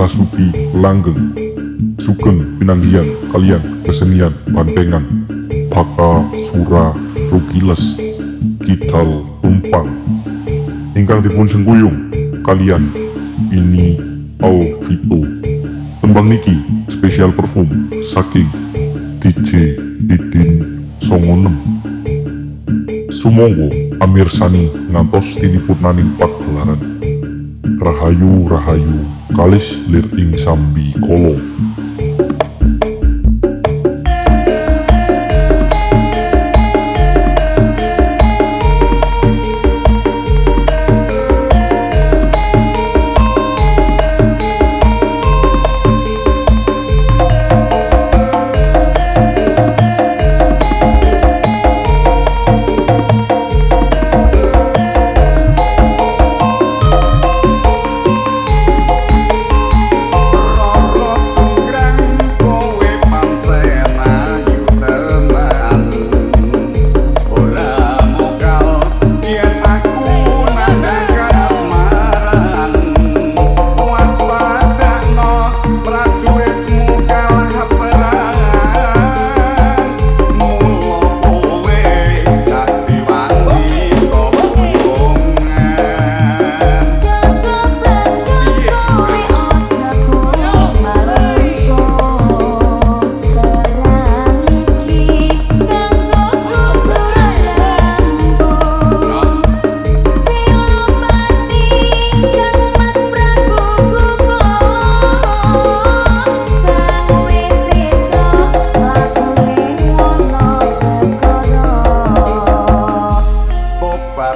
Basuki Langgeng sugeng pinanggihan kalian kesenian bantengan Baka Sura Rugiles Kidal Tumpang ingkang dipun sengkuyung kalian ini Alvito. Tembang niki spesial perform saking DJ Didin 96. Sumangga amirsani ngantos tinipurnaning pagelaran. Rahayu rahayu kalis lir ing sambi kala.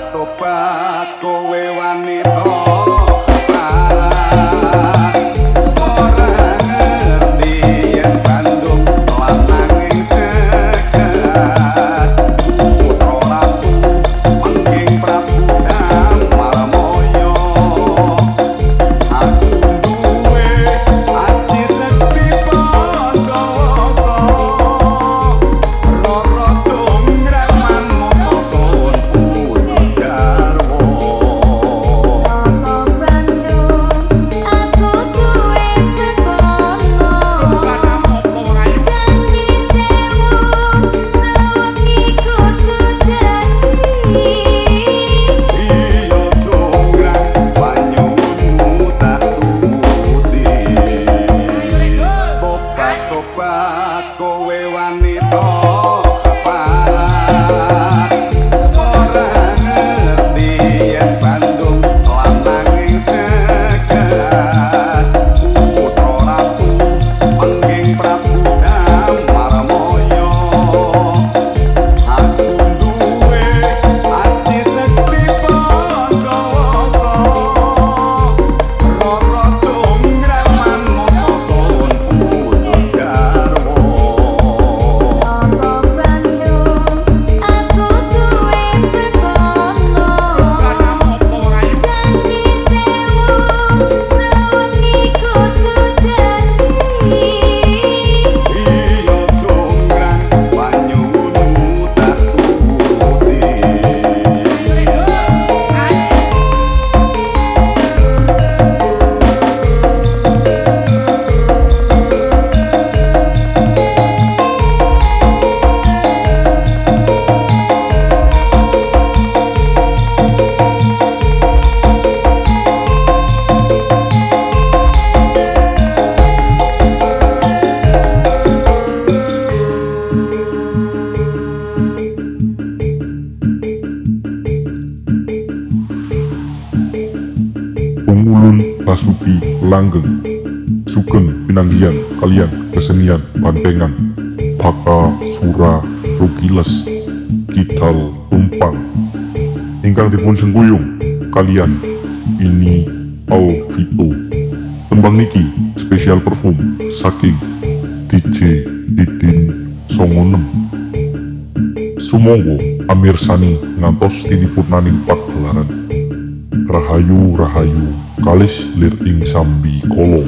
Tobat kowe wanita parah, ora ngerti yen Bandung lananging jagat, putra ratu mangking Prabu Damarmaya. Aku duwe aji sekti Pandawasa, Rara Jonggrang manut sun garwa. Iya Jonggrang banyumu tak turuti. Tobat kowe wanita parah, ora ngerti yen Bandung lananging jagat, putra ratu mangking Prabu Damarmaya. Aku duwe aji sekti Pandawasa, Rara Jonggrang manut sun garwa. Iya Jonggrang banyumu tak turuti. Pengulun Basuki Langgeng sugeng pinanggihan kalian kesenian bantengan Baka Sura Rugiles Kidal Tumpang ingkang dipun sengkuyung kalian ini Alvito. Tembang niki spesial perform saking DJ Didin 96. Sumangga amirsani ngantos tinipurnaning pagelaran. Rahayu rahayu kalis lir ing sambi kala.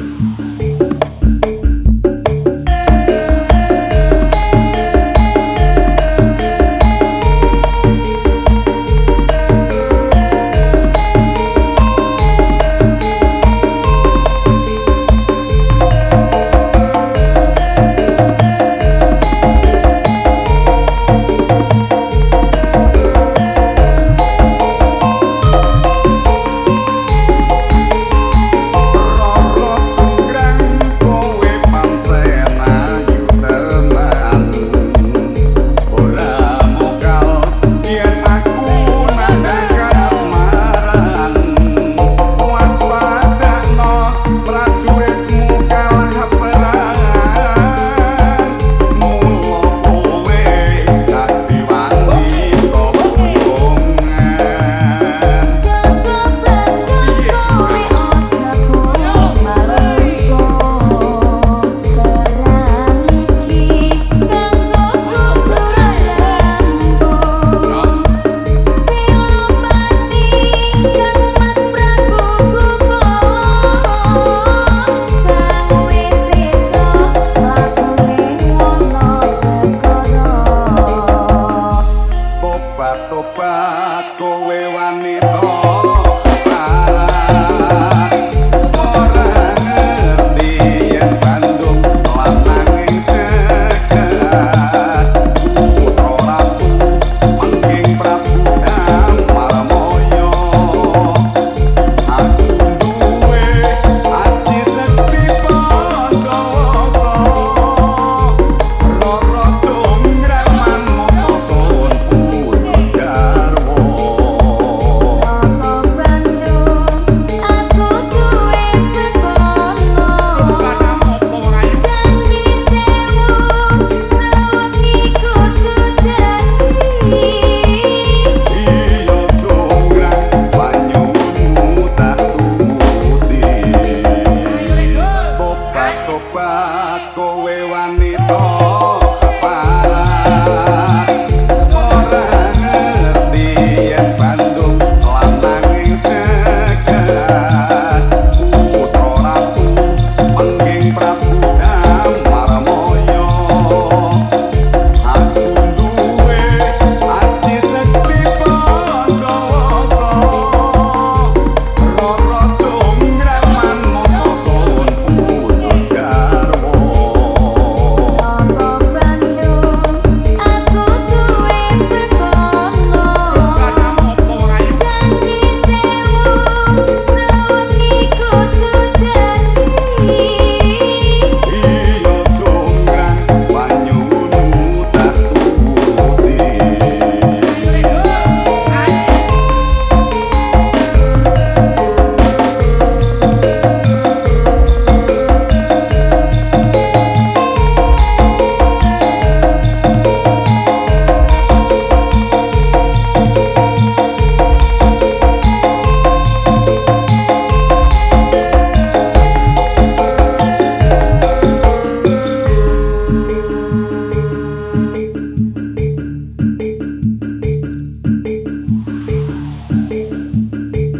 Tobat kowe wanita keparat, ora ngerti yen Bandung lanange jagat. Putra ratu pengging Prabu Damarmaya, aku duwe aji sekti Pandawasa. Rara jonggrang manut sun pundhut garwa. Rara Bandung, aku duwe perkara. Candi sewu sewengi kudu dadi. Iya jonggrang panyuwunmu tak turuti.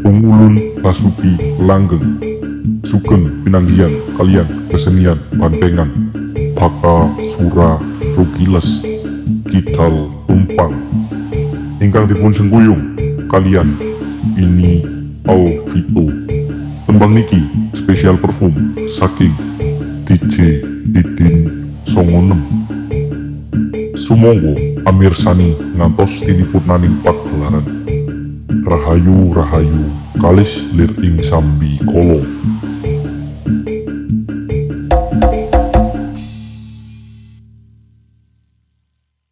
Pengulun Basuki Langgeng sugeng pinanggihan kalian kesenian bantengan Baka Sura Rukiles Kidal Tumpang ingkang dipun sengkuyung kalian ini Alvito. Tembang niki spesial perform saking DJ Didin Songonem. Sumangga amirsani ngantos tinipurnaning pagelaran. Rahayu rahayu kalis lir ing sambi kala.